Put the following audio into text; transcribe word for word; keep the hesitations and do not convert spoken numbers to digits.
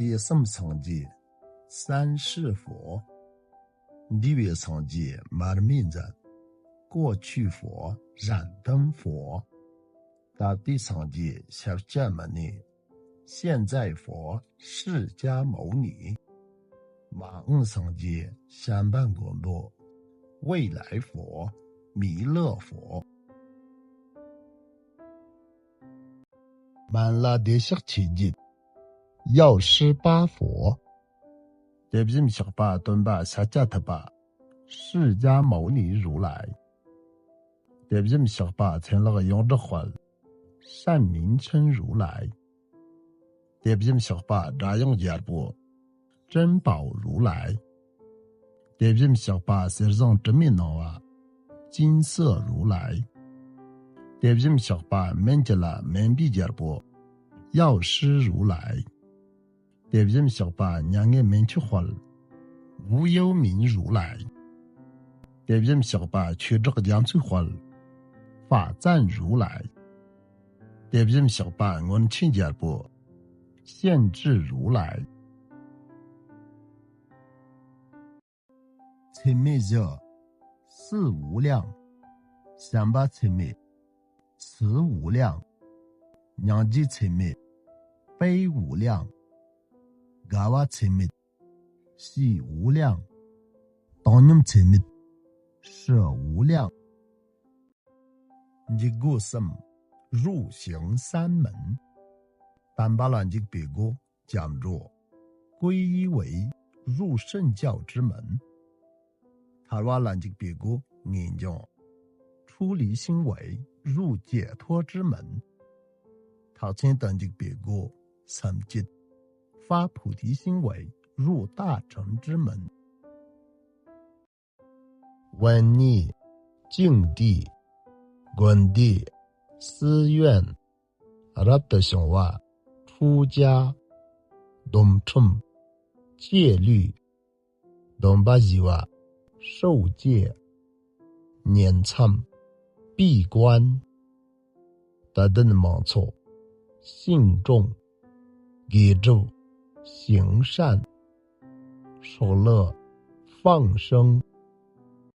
དུས་གསུམ་སངས་རྒྱས་三世佛། འདས་པའི་སངས་རྒྱས་མར་མེ་མཛད་过去佛、燃灯佛། ད་ལྟའི་སངས་རྒྱས་ཤཱཀྱ་མུ་ནེ། 现在佛释迦牟尼། མ་འོངས་སངས་རྒྱས་བྱམས་པ་མགོན་པོ། 未来佛、弥勒佛། སྨན་བླ་བདེ་གཤེགས་ཆོས་རྒྱལ། 药师八佛། དེ་བཞིན་གཤེགས་པ་སྟོན་པ་ཤཱཀྱ་ཐུབ་པ། 释迦牟尼如来། དེ་བཞིན་གཤེགས་པ་མཚན་ལེགས་ཡོངས་གྲགས་དཔལ། 单名琛如来། དེ་བཞིན་གཤེགས་པ་སྒྲ་དབྱངས་རྒྱལ་པོ། 珍宝如来། དེ་བཞིན་གཤེགས་པ་གསེར་ཟངས་དྲི་མེད་སྣང་བ། 金色如来། དེ་བཞིན་གཤེགས་པ་སྨན་གྱི་བླ་སྨན་པའི་རྒྱལ་པོ། 药师如来། དེ་བཞིན་གཤེགས་པ་མྱ་ངན་མི་འཆི་དཔལ། 无忧明如来། དེ་བཞིན་གཤེགས་པ་ཆོས་གྲགས་རྒྱ་མཚོའི་དཔལ། 法赞如来། དེ་བཞིན་གཤེགས་པ་མངོན་མཁྱེན་རྒྱལ་པོ། 现智如来། མཚན་མེད་བཞི། 四无量། བྱམས་པ་མཚན་མེད། 慈无量། སྙིང་རྗེ་མཚན་མེད། 悲无量། དགའ་བ་མཚན་མེད། 喜无量། བཏང་སྙོམས་མཚན་མེད། 舍无量། འཇུག་སྒོ་གསུམ། 入行三门། དམ་པ་ལ་འཇུག་པའི་སྒོ་སྐྱབས་འགྲོ། 皈依为入圣教之门། ཐར་པ་ལ་འཇུག་པའི་སྒོ་ངེས་འབྱུང་། 出离心为入解脱之门། ཐེག་ཆེན་དུ་འཇུག་པའི་སྒོ་སེམས་བསྐྱེད། 发菩提心为入大乘之门། དབེན་གནས། 净地། དགོན་སྡེ། 寺院། རབ་ཏུ་བྱུང་བ། 出家། སྡོམ་ཁྲིམས། 戒律། སྡོམ་པ་བཞེས་པ། 受戒། ཉིང་མཚམས། 闭关། དད་ལྡན་མང་ཚོགས། 信众། དགེ་སྒྲུབ། 行善། སྲོག་བླུ། 放生།